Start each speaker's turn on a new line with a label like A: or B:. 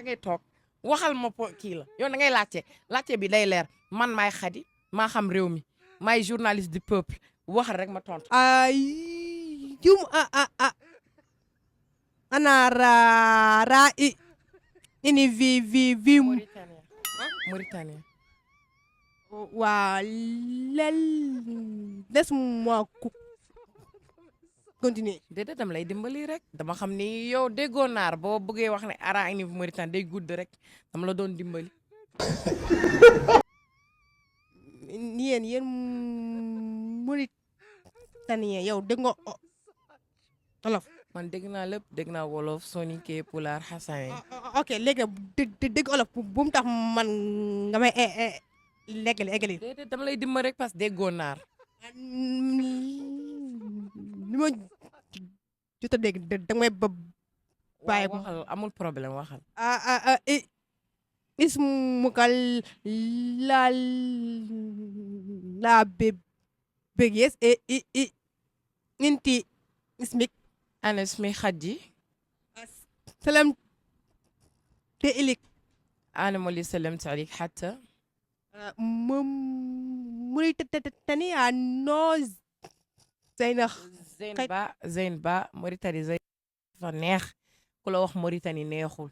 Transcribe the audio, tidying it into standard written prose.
A: ngay toog waxal ma kii la yow da ngay laajte bi day leer man maay Khady maa xam réew mi maay journaliste du peuple waxal rek ma tontu.
B: yum ana ra ini vi
A: Mauritanie.
B: waa laisse-moi continuer.
A: déedéet dama lay dimbali rek dama xam ni yow déggoo naar boo bëggee wax ne ara ini Mauritanie day gudd rek dama la doon dimbali.
B: yéen Mauritanien yow dégg nga olof.
A: man dégg naa lépp dégg naa wolof soninké pulaar xasawe.
B: ok léegi dégg olof bu mu tax man nga may eggali.
A: déedéet dama lay dimbali rek parce que déggoo naar.
B: li ma jot a dégg da may bàyyi.
A: waxal amul problème waxal.
B: ismuka la beges inti ismik
A: ana ismi Khady.
B: salam te ilik
A: ana moli salam talik hatta.
B: Mauritania no
A: Zeyn Ba Mauritanie Zeyn fa neex ku la wax Mauritanie neexul.